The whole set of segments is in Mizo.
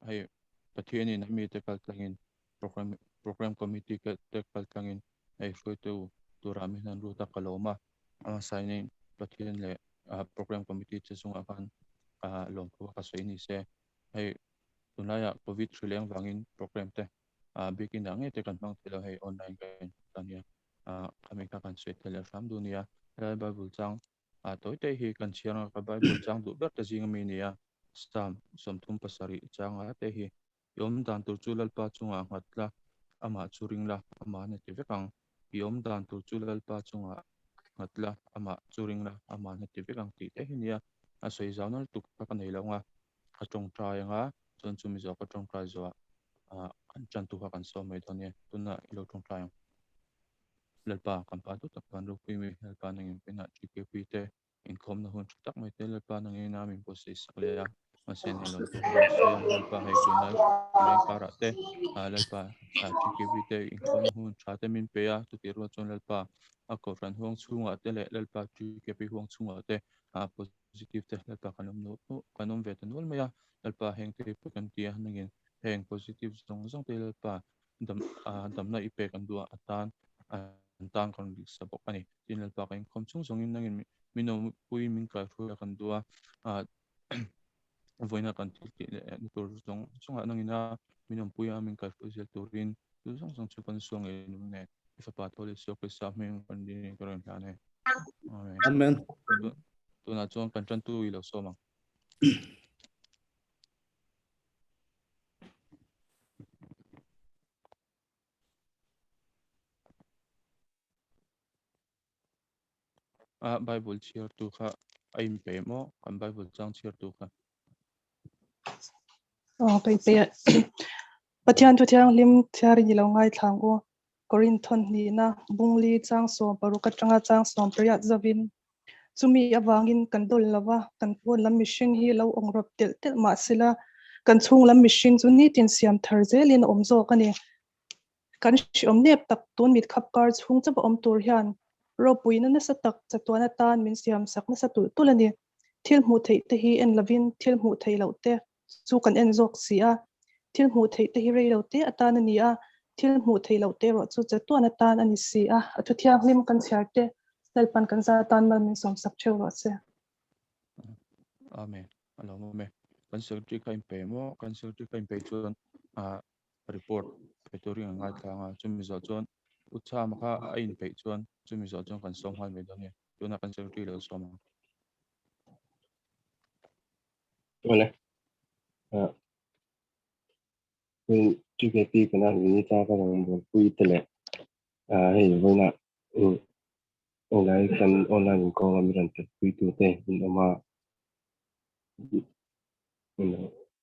Hei Pathianin a mite kaltlangin program program committee te kaltlangin hei hruaitu turah min han lut a ka lawm a, a hmasain Pathian leh program committee te chungah khan lawmthu ka sawi ni se. Hei tunlaiah covid hri leng vangin program te biakin ah ngei te kan hmang thei lo hei online kan hmang ta nia khami kha kan sawi thei leh hram duh nia. Helai Bible chang tawi te hi kan chhiar ang a, ka Bible chang duh ber te zing ami a ni a. Psalm 37 changa te hi, I awm dan tur chu Lalpa chungah nghat la, amah chu ring la, ama'n a ti vek ang. I awm dan tur chu Lalpa chungah nghat la, amah chu ring la, ama'n a ti vek ang tih te hi nia. A sawi zau na lutuk kha ka nei lo anga, ka tawngtai anga, chuan chumi zawh ka tawngtai zawhah kan tantu kha kan sawm mai dawn nia. Tunah i lo tawngtai ang. Lalpa, kan pa duh tak van ropui mai, Lalpa nangin pinah TKP te Inkhawmna hun tha tak mai te Lalpa nangin a min pawh sak leh a, mahse nei lo tur kan sawi a, Lalpa hei tunlai leng karah te Lalpa TKV te inkhawmna hun tha te min pe a, chutih rual chuan Lalpa a kohhran huang chhungah te leh Lalpa TKP huang chhungah te positive te Lalpa kan awm kan awm ve ta nual mai a, Lalpa heng te pawh kan ti a, nangin heng positive zawng zawng te Lalpa dam damna i pek an duh a atan an tan kan rih sa bawk a ni. Tin Lalpa ka inkhawm chung zawngin nangin min awmpuiin min kaihruai a kan duh a, vawiina kan thil tih leh na tur zawng zawngah nangin a min awmpui a min kaihruai zel turin thil zawng zawng chu kan sual ngei nung nen i fapa tho leh Isua Krista hming kan ding ka rawn hlan e. Amen. Amen. Tunah chuan kan tantu i lo sawm ang. A Bible chhiartu kha a inpe maw? Kan Bible chang chhiartu kha. Aw, ka inpe a. Pathian thu thianghlim chhiarin i lo ngaithla ang u. Korinthon hnihna bungli chang 16 atanga chang 18 zovin Chumi avangin kan dawl lo va, kan pawn lam mihring hi lo awng rawp telh telh mah sela, kan chhung lam mihring chu nitin siam thar zelin a awm zawk a ni. Kan hriawm nep tak tun mit khap kar chhung chauh a awm tur hian ropuina nasa tak chatuan atan min siam sak nasa tulh tulh a ni. Thil hmuh theih te hi en lovin thil hmuh theih loh te chu kan en zawk si a, thil hmuh theih te hi rei lo te atan a ni a, thil hmuh theih loh te erawh chu chatuan atan a ni si a, a thu thianghlim kan chhiar te Lalpan kan za atan mal min sawm sak theuh rawh se. Amen. A lo awm e. Kan secretary kha inpe maw? Kan secretary kha inpe chuan report pe turin an ngaithla ang a, chumi zawh chuan U Chama kha a inpeih chuan chumi zawh chuan kan sawm nghal mai dawn e. Tunah kan secretary lo sawm ang. Awle. Ah. Hei TKP kana unit a ka rawn buaipui te leh ah hei vawiinah helai kan online inkawng a mi rawn telpui tu te in awm a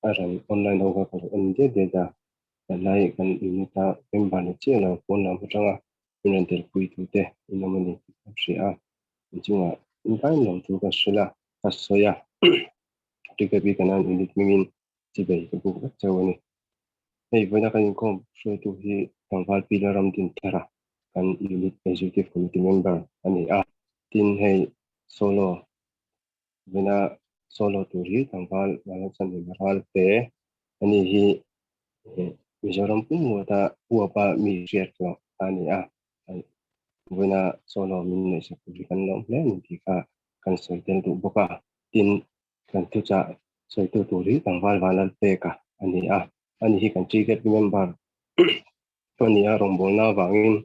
a rawn online ho kha ka lo en diat diat a helai kan unit a member ni chiah lo pawn lam atanga min rawn telpui tu te in awm a ni tih ka hria a inchungah invain lo chu ka hrilh a. a sawi a, TKP Kanan unit hmingin chibei ka buk vek chauh a ni. Hei vawiina kan inkhawm hruaitu hi Tlangval Pi Lalramdinthara kan unit executive committee member a ni a, tin hei solo vawiina solo tur hi Tlangval Lalchanhima Ralte a ni hi Mizoram pum huata huapa mi hriat loh a ni a, vawiina solo min neihsak tur hi kan lawm hle a ni tih kha kan sawi tel duh bawk a, tin kan thuchah sawitu tur hi tlangval Vanlalpeka a ni a, ani hi kan TKP member a ni a, rawngbawlna avangin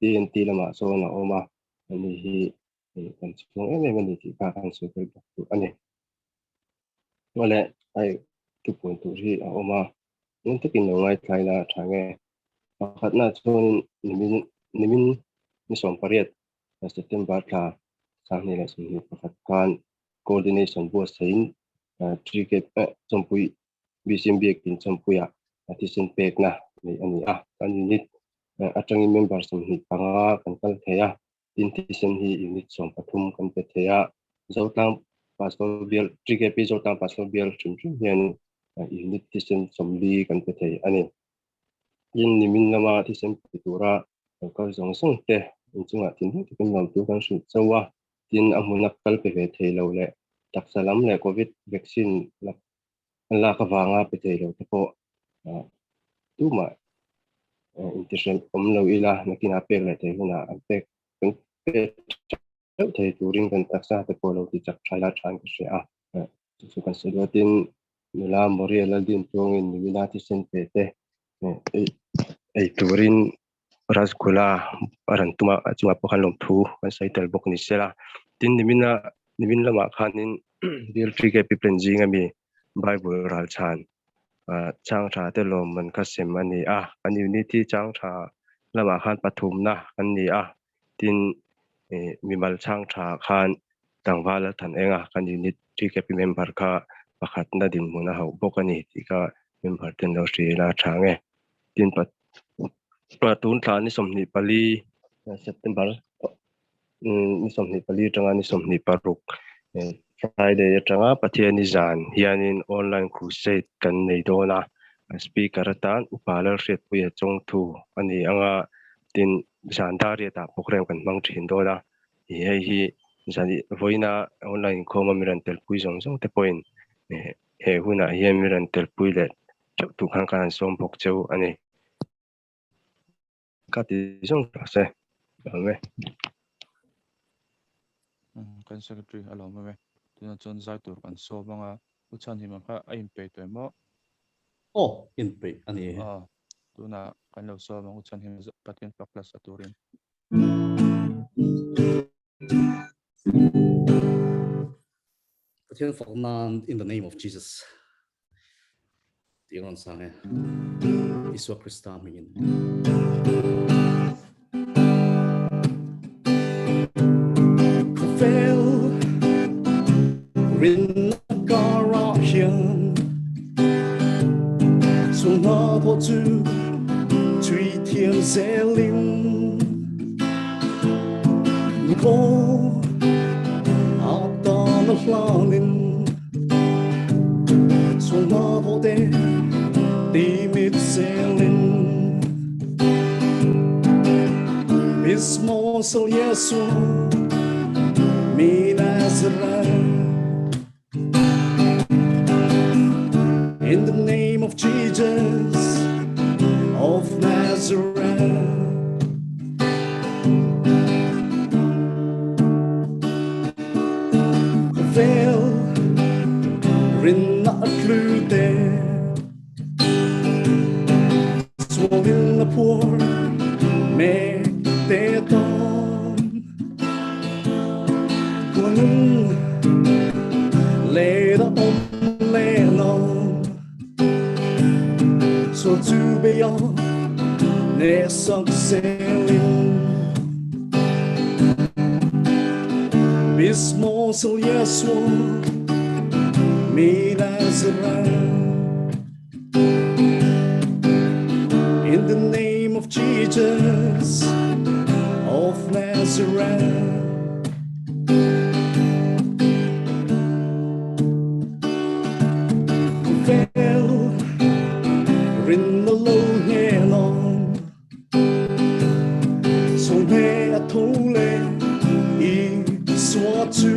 TNT lamah sawn a awm a, ani hi kan chhung em em a ni tih kha kan sawi tel bawk duh a ni. Awle ai thupuan tur hi a awm a, ngun takin lo ngaithlai la a tha nge. Pakhatna chuan nimin nimin ni 18 September thla 2021 khan coordination buatsaihin Cricket chawmpui BCM biakin chawmpuiah thisen pekna neih a ni a. Kan unit atangin member 25 kan kal thei a, tin thisen hi unit 13 kan pe thei a. Zotlang Pastor Bial TKP Zotlang Pastor Bial hrim hrim hian unit thisen 40 kan pe thei a ni. Tin nimin lama thisen pe tura lo kal zawng zawng te inchungah thinlung takin lawmtu kan hrilh chauh a, tin a hmuna kal pe ve thei lo leh taksa lam leh covid vaccine lak a an lak avanga pe thei lo te pawh tumah intihrem awm lo ila nakinah pek leh thei hunah an pek kan pek theuh thei turin kan taksa te pawh lo ti chak tha la thain ka hria a. Chu chu kan sawi duatin nula Moria Laldin tuangin Nimina thisen pe te ei turin Rasgula a rawn tum a, a chungah pawh khan lawmthu kan sawi tel bawk ni sela. Tin, nimina nimin lamah khanin Bill Trigge Piplen zinga mi Bible ralchhan chang tha te lawmman kha sem a ni a, kan unity chang tha lamah khan pathumna kan ni a, tin mimal chang tha khan tlangval a than eng a, kan unit TKP member kha pakhatna dinhmun a hauh bawk a ni tih kha member ten lo hria ila a tha ang e. Tin tun thla ni 24 September ni 24 atanga ni 26 Friday atanga Pathiani zan hianin online crusade kan nei dawn a, speaker atan Upa Lalhriatpuia Chawngthu a ni anga tin zan dar riatah program kan hmang thin dawn a, hei hi zan vawiina online inkhawma mi rawn telpui zawng zawng te pawhin he hunah hian mi rawn telpui leh theuh tur khan kan han sawm bawk cheu a ni. Ka ti zawng ta se, lawm e. Kan secretary a lawm em e. Tunah chuan zai tur kan sawm anga U Chhanhima kha a inpeih tawh em aw? Aw, inpeih a ni e. Aw, tunah kan lo sawm ang U Chhanhima Pathian fak hla sa turin. Pathian fak nan in the name of Jesus. Tih rawn sang e. Isua Krista hmingin. Khawvel rinna karah hian Suna pawh chu thui thiam zelin Ko atan a hlanin Suna pawh te ti mit zelin Bismosel Yesu mi Nazareth In the name of Jesus of Nazareth. Khawvel rinna a tlu te Sualin a phuar mek te tawn Kunung le da om le non Sual chu be a ne sak selin Bismosel Yeshua mi Nazareth In the name of Jesus of Nazareth. Khawvel rinna lo hnen awm Sawmhe a tho leh Isua chu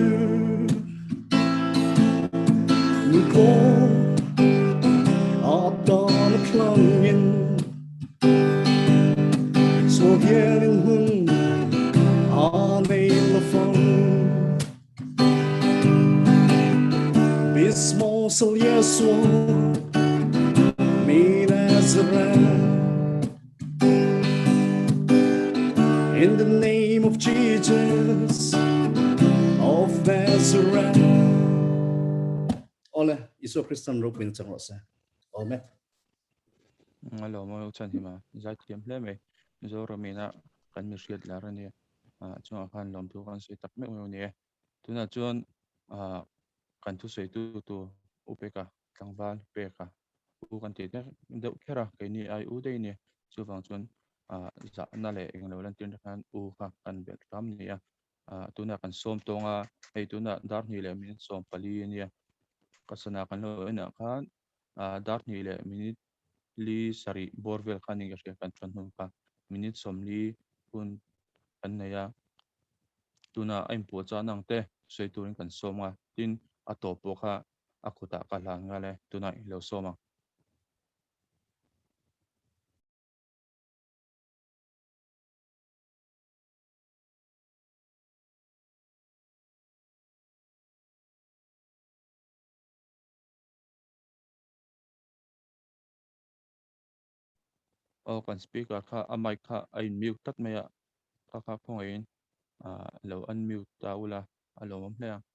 Nunkaw atan a thlangin Sual hianin hmun a nei lo fang Bismosel Yeshua mi Nazareth In the name of Jesus of Nazareth. Ole, Isua Kristan ropuina chang rawh se. Amen. Alo mawi chan hi ma zai thiam hle mai Zoramina kan mi hriat lar a nia chungah khan lawmthu kan sawi tak meuh meuh a ni e. Tunah chuan kan thusawitu tur U Peka tlangval Peka u kan tih deuh kher a, keini ai u daih a ni. Chuvang chuan zahna leh englo lantir na khan u kha kan belh hram a ni a. Tunah kan sawm tawng a, hei tunah dar hnih leh minute 14 a nia. Ka sana kan lo enah khan dar hnih leh minute li sarih bawr vel kha a ni ka hria kan chuan hnu kha minute 40 hun kan nei a. Tunah a inpuah chahna ang te sawi turin kan sawm a, tin a tawp pawh kha a kutah ka hlan nghal e, tunah i lo sawm ang. Aw kan speaker kha a mic kha a in mute tlat mai a, kha kha khawngaihin ah lo unmute ta ula a lawmawm hle ang.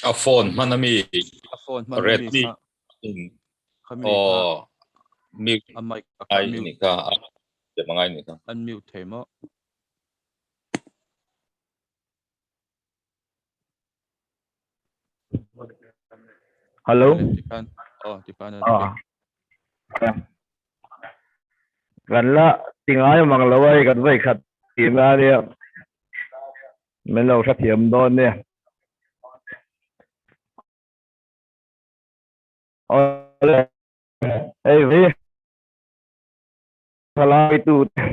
A phone hman ami A phone hman ami Redmi kha in khami kha aw mute a mic a kha ai mute ni kha a angai ni kha. Unmute thei maw? Hello. Tikhan aw tikhan a Ah. Kan la tingai mang lo ai kan vai khat ti na nia. Min lo hre thiam dawn nia. Awle. Hei vi. Thalai tu te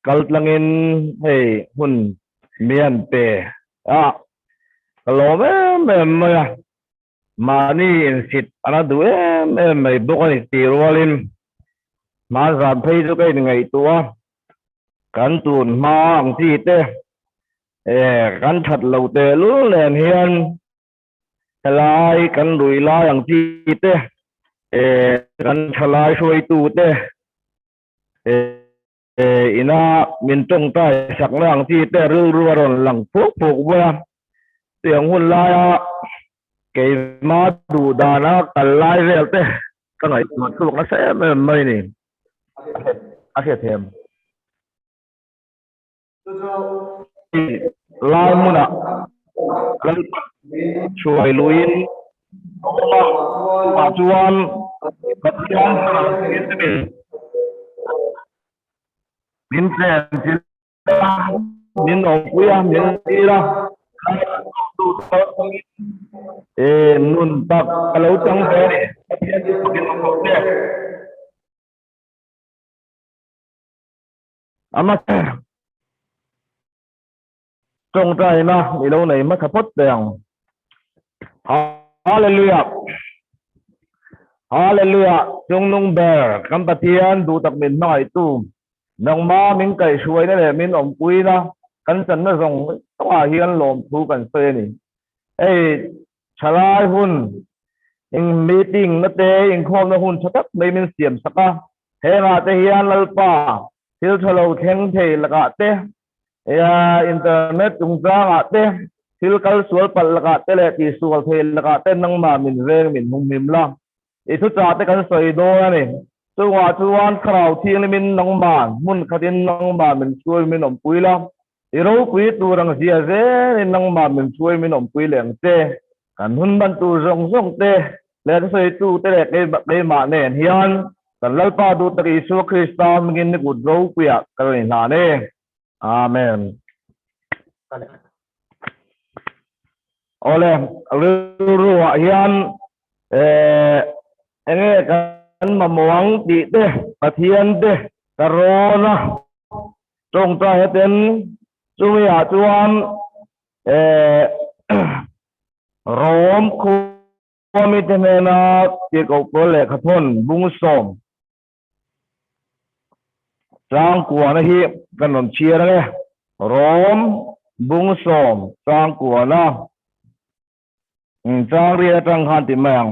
kal tlangin hei hun mi an pe a, ka lawm em em mai a, mahni insit an a duh em em mai bawk a ni tih rualin hmanzan phei chu ka inngaihtuah a, kan tun hma ang chi te kan that lo tehlul nen hian Helai kan rui lai ang chi te, kan thalai hruaitu te, ina min tawngtai sakna ang chi te rilru a rawn lang phuk phuk mai a. Tiang hun laia keima duh dana kal lai vel te ka ngaihtuah chhuak nasa em em mai ni. A hrethiam. Lai hmunah Lalpa hruai luiin a awm a, chuvah chuan Pathian thlarau min chenchilh a, min awmpui a, min tir a, nun tak ka lo chang ve a ni. Pathian chu fakin awm rawh se. Ama tawngtaina i lo nei hmasa phawt teh ang. Hallelujah! Hallelujah! Chungnung ber kan Pathian duh tak min hmangaihtu, nangma min kaihhruaina leh min awmpuina kan channa zawng zawngah hian lawmthu kan sawi a ni. Hei thalai hun, eng meeting na te, inkhawmna hun tha tak mai min siam sak a, Hengah te hian Lalpa thil tha lo thleng thei lakah te, internet chungchangah te, thil kal sual palh lakah te leh tihsual thei lakah te nangmah min veng min humhim la. I thuchah te kan sawi dawn a ni. Chungah chuan Thlarau Thianghlimin nangmah hmun khatin nangmah min hruai min awmpui la. I ropui tur ang zia zelin nangmah min hruai min awmpui leh ang che. Kan hun ban tur zawng zawng te leh thusawitu te leh keimah nen hian kan Lalpa duh tak Isua Krista hmingin ni kut ropuiah ka rawn inhlan e. Amen. Awle, rilruah hian enge kan mamawh ang tih te, Pathian te ka rawn a. Tawngtai heten chumi ah chuan Rom khua mite hnena tirhkoh pawl lehkhathawn bung sawm tlangkuana hi kan rawn chhiar ang e. Rom bung sawm tlangkuana chang riat atang khan ti mai ang.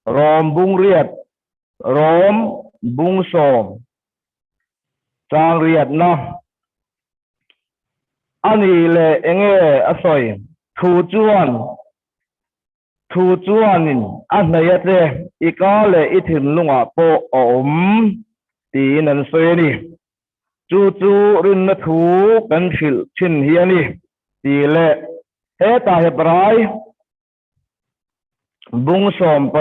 Rom bung riat, Rom bung sawm chang riatna a ni leh enge a sawi thu chuan thu chuanin a hnaih a che i ka leh i thinlungah pawh a awm tiin an sawi a ni. Chu chu rinna thu kan hrilh thin hi a ni, tih leh hetah Hebrai bung 12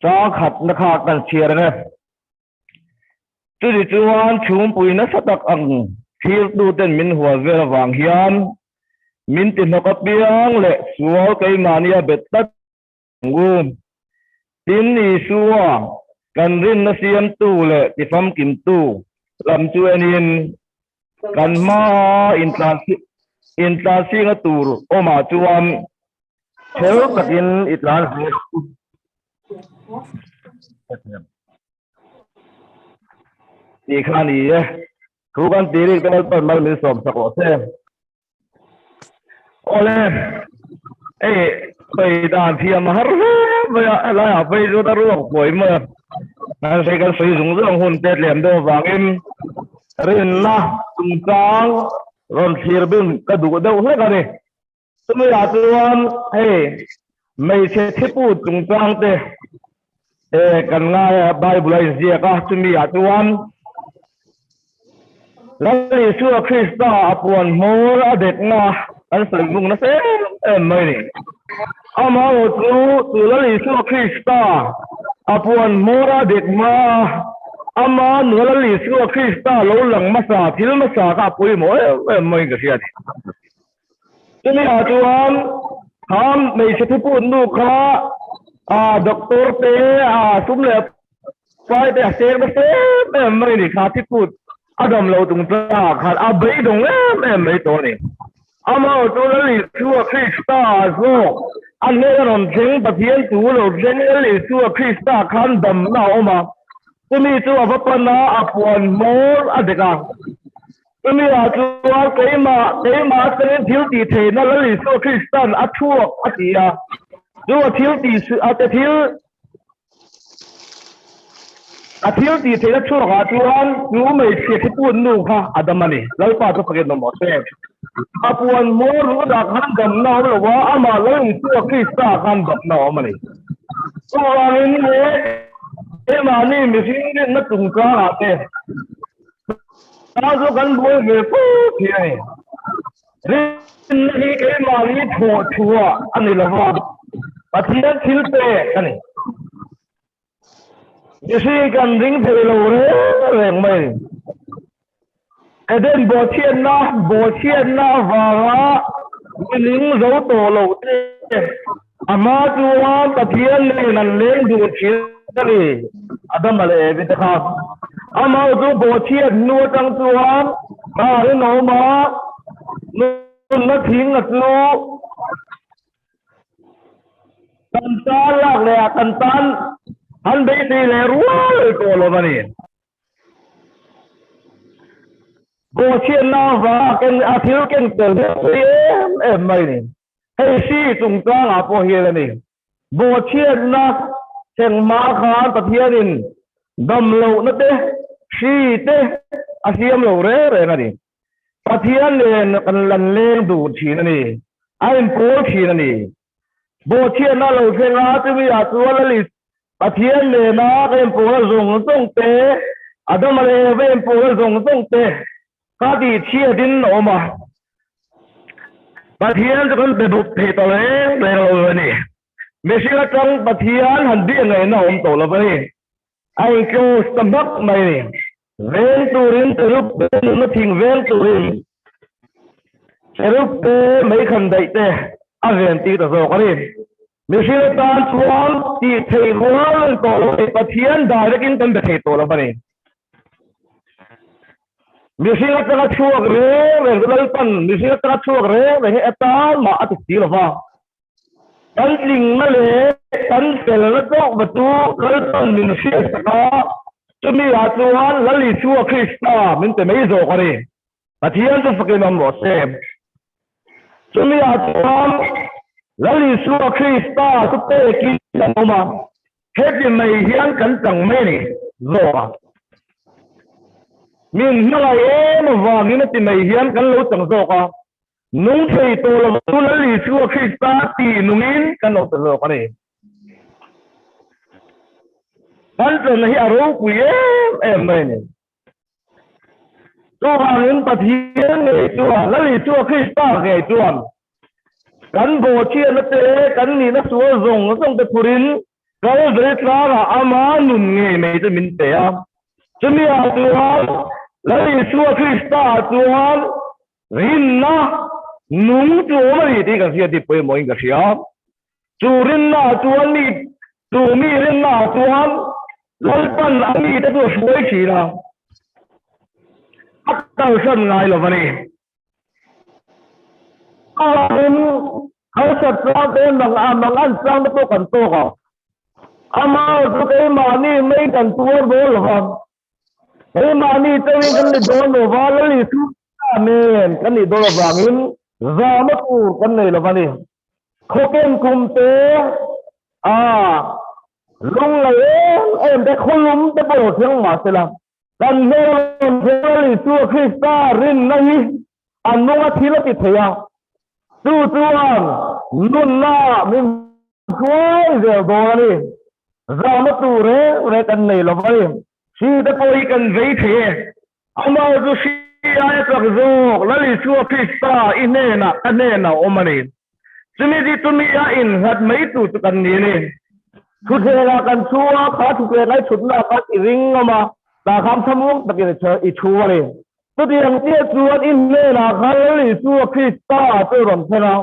chang khatna kha kan chhiar ang e. Chuti chuan chhungpui nasa tak ang thirtuten min hual vel avang hian min ti hnawk apiang leh sual keimahnia bet tlat ang u. Tin, Isua kan rinna siamtu leh tifamkimtu lam chu enin kan hmaa intlansinga tur awmah chuan chhel takin i tlan zel ang u. Tih kha a ni e. Thu kan tih rik te Lalpan mal min sawm sak rawh se. Awle, hei sawi dan thiam a har hle mai a, helaiah phei chuan a ruak buai mai a. Kan sawi kan sawi zung zung hun te tlem deuh avangin rinna chungchang rawn thlir bing ka duh deuh hlek a ni. Chumi-ah chuan hei hmeichhe thiput chungchang te kan ngai a, Bible a inziak a, chumi-ah chuan Lal Isua Krista a puan hmawr a dekna kan sawi vung nasa em em mai ni. Amaherawh chu chu Lal Isua Krista a puan hmawr a dek hma a, ama nula Lal Isua Krista lo lang hmasa thil hmasa kha a pawimawh em em maiin ka hria a ni. Chumi ah chuan kha hmeichhe thuput nu kha ah doctor te ah sum leh pai te a seng nasa em em mai a ni kha thiput a dam lo tung tlang ah khan a beidawng em em mai tawh a ni. Amaherawh chu Lal Isua Krista zawk a hnen a rawn thleng Pathian tu lo thleng Lal Isua Krista khan damna a awm a, chumi chu a va pan a, a puan hmawr a dek a. Chumi ah chuan keimah, keimah atangin thil tih theihna Lal Isua Kristan a chhuak a ti a. Chu a thil tih a te thil a thil tih theihna chhuak ah chuan chu hmeichhia thi put nu kha a dam a ni. Lalpa chu fakin awm rawh se. A puan hmawr ruat ah khan damna a awm lo a, amah Lal Isua Krista ah khan damna a awm a ni. Chuvangin he keimahni mihring rinna chungchang ah te, Ta chu kan buai ve fo thi a ni. Rinna hi keimahni thawh chhuah a ni lo va, Pathian thil pek a ni. Mihring kan ring thei lo reng reng mai. Eden bawhchhiatna bawhchhiatna avanga mining zo tawh lo te a hma chuan Pathian nen an leng dun thin a ni. Adama leh Evi te kha. Amah chu bawhchhiat hnu atang chuan a rinawm a, nunna thing a chu kan tan lak leh ah kan tan han beisei leh rual tawh lo a ni. Bawhchhiatna avanga ken a thil ken tel hi em em mai a ni. Hei hri chungchangah pawh hian a ni. Bawhchhiatna thleng hma khan Pathianin dam lohna te, hri te a siam lo reng reng a ni. Pathian nen kan lan leng dun thin a ni. A inpawl thin a ni. Bawhchhiatna lo thleng a, chumi ah chuan Lali Pathian nena ka inpawlna zawng zawng te, Adama leh Eva inpawlna zawng zawng te kha tihchhiatin a awm a. Pathian chu kan be bawk thei tawh reng reng lo a ni. Mihring atang Pathian han biak ngaihna a awm tawh lo a ni. A in-close ta hmak mai a ni. Veng turin cherub te nunna thing veng turin cherub te meikhan daih te a ven tir ta zawk a ni. Mihring atan chuan tih theih rual a ni tawh lo a ni. Pathian direct in kan be thei tawh lo a ni. Mihring atanga chhuak reng reng chu Lalpan mihring atanga chhuak reng reng hi atan mah a ti si lo va. Kan tlingna leh kan felna tawk va chu Lalpan min hriatsak a, chumi ah chuan Lal Isua Krista min pe mai zawk a ni. Pathian chu fakin awm rawh se. Chumi ah chuan Lal Isua Krista chu pekin kan awm a, heti mai hian kan chang mai a ni zawk a. Min hmangaih em avangin heti mai hian kan lo chang zawk a. Nung thei tawh lo chu Lal Isua Krista tih nungin kan awm ta zawk a ni. Kan channa hi a ropui em em mai a ni. Chuvangin Pathian ngei chuan, Lal Isua Krista ngei chuan kan bawhchhiatna te, kan nihna sual zawng zawng te phurin Kalvari tlangah ama nun ngei mai chu min pe a. Chumi ah chuan Lal Isua Krista ah chuan rinna nung chu awm a ni tih kan hriat hi pawimawhin ka hria. Chu rinna ah chuan mi chu mi rinna ah chuan Lalpan a mite chu a hruai thin a, a kalsan ngai lo a ni. Chuvangin harsat chang te mang a mang an chang te pawh kan tawk a, amah chu keimahni mai kan tuar dawn lo va, keimahni chauhin kan ni dawn lo va, Lal Isua nen kan nih dawn avangin zahna tur kan nei lo va ni. Khawken kum te a lungngai em em te khawlum te pawh lo thleng mahsela kan hmel Lal Isua Krista rinna hi a nunga thil a ti thei a, chu chuan nunna min hruai zel dawn a ni. Zahna tur reng reng kan nei lo va ni. Hri te pawh hi kan vei thei e. Amah chu hri aia chak zawk Lal Isua Krista i hnenah ka hnenah a awm a ni. Chumi ti chumi a innghat mai tur chu kan ni a ni. Thutthlengah kan thu a, kha thutthleng ai chhutna khan i ring ngam a, tah khan thlamuang takin i thu a ni. Chutiang chiah chuan i hnenah khan Lal Isua Krista chu rawn thlen a,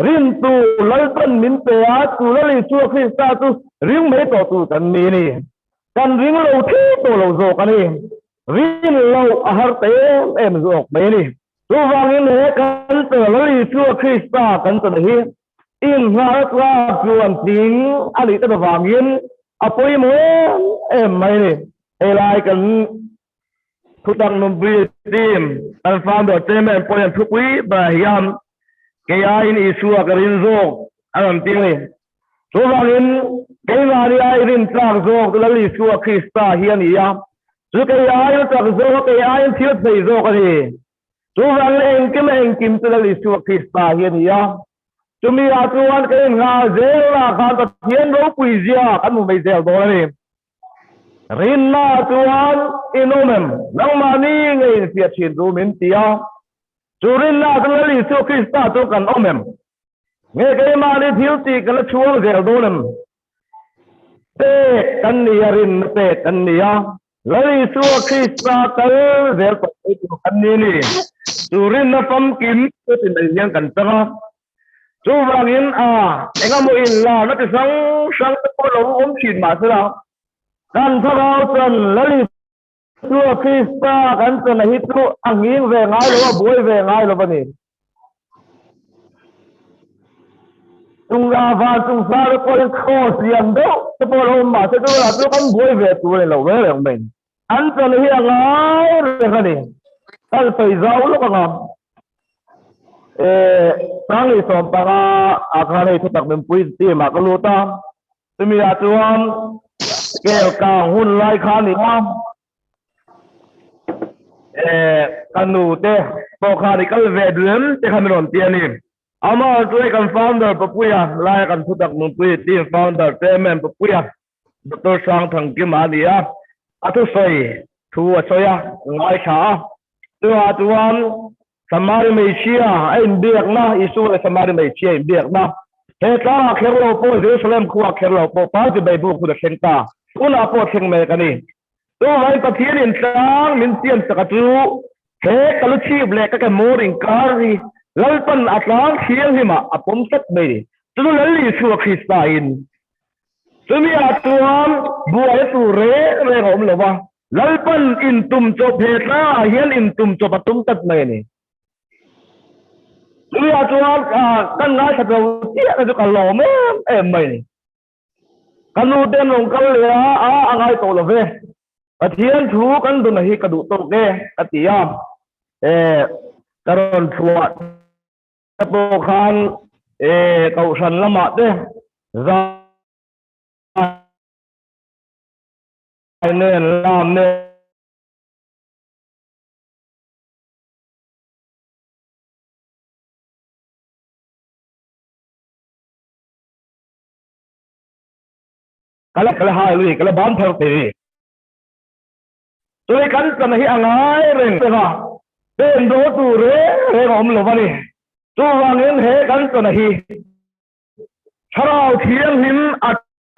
rintu Lalpan min pe a, chu Lal Isua Krista chu ring mai tawh tur kan ni a ni. Kan ring lo thei tawh lo zawk a ni. Rin loh a har ta em em zawk mai a ni. Chuvangin he kan pe Lal Isua Krista kan chawlh hi inngahna tlak chuan tling a nih tak avangin a pawimawh em em mai a ni. Helai kan Thutak nunpui team kan founder chairman pawhin an thupui berah hian kei aiin Isua ka rin zawk a rawn ti a ni. Chuvangin keimahni ai rin tlak zawk chu Lal Isua Krista hi a ni a, chu kei aiin chak zawk a, kei aiin thil thei zawk a ni. Chuvangin engkim a engkim chu Lal Isua Krista hi a ni a, chumi ah chuan ka innghah zelna khan Pathian ropui zia kan hmu mai zel dawn a ni. Rinna chuan in awm em? Nangmahni nge infiah thin chu min ti a. Chu rinna chu Lal Isua Krista chu kan awm em? Nge keimahni thil tih kan la chhuang zel dawn em? Pek kan ni a, rinna pek kan ni a. Lal Isua Krista kal zel tawh mai tur kan ni ni. Chu rinna famkim chu ti mai hian kan chang a. Chuvangin a engemaw inlarna ti hrang hrang te pawh lo awm thin mah sela, kan thlarau chuan Lal Isua Krista kan chana hi chu a nghing ve ngai lo, a buai ve ngai lo a ni. Chung van chung sar te pawhin cross lian deuh te pawh lo awm mah se chu chu kan buai ve tur a ni lo reng reng mai. An chana hi a ngai reng a ni. Kan sawi zau lawk ang a. Sanglei 15 ah khan hei thutak nunpui team ah ka lut a, chumi ah chuan kel kang hun lai kha a ni a, ka nu te pawh khan i kal ve duh em te kha min rawn ti a ni. Amah chu hei kan founder Papuia laia kan thutak nunpui team founder chairman Papuia Doctor Sangthangkima a ni a, a thusawi thu a sawi a, ngaithla a. Chuvah chuan Samari hmeichhia a inbiakna, Isua leh Samari hmeichhia inbiakna, he tlangah kher lo pawh, Jerusalem khuaah kher lo pawh, Party Bible hun a thleng ta, tunah pawh a thleng mek a ni. Chuvangin Pathianin tlang min siam sak a chu he ka lu chhip leh ka ke mawr inkar hi Lalpan a tlang thianghlimah a pawm tlat mai ni. Chu chu Lal Isua Krista in chumi ah chuan buai a tur reng reng a awm lo va, Lalpan intum chawp he tlangah hian intum chawp a tum tlat mai a ni. Chumi ah chuan kan ngaithla lo chiah na chu ka lawm em em mai a ni. Ka nu te an rawn kal leh a, a a ngai tawh lo ve. Pathian thu kan dun a hi ka duh tawk e ka ti a, ka rawn thluah te pawh khan kohhran lamah te zai nen lam nen Ka la ka la hai lui ka la ban phar thei. Tui kan chan hi a ngai reng pek a, pen do tur reng reng a awm lo a ni. Chuvangin he kan chan hi Thlarau Thianghlim a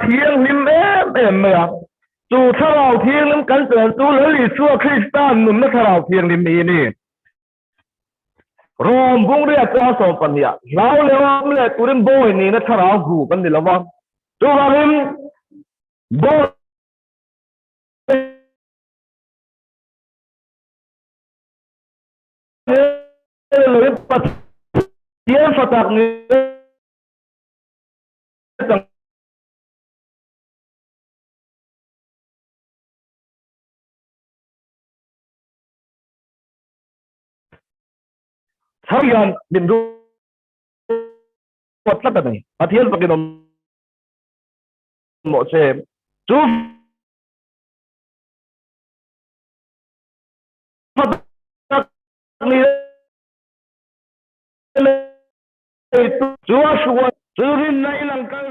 thianghlim em em mai a. Chu Thlarau Thianghlim kan chan chu Lal Isua Krista nunna Thlarau Thianghlim hi a ni. Rom bungria chu a 12 ah hlau leh awm leh turin bawi nihna thlarau hu kan ni lo va. Chuvangin bawi loin Pathian fatak ni Thar hian min ruat tlat a ni. Pathian fakin awm mawh che. Chu fatak ni chu a hruai chu rinna i lang kal.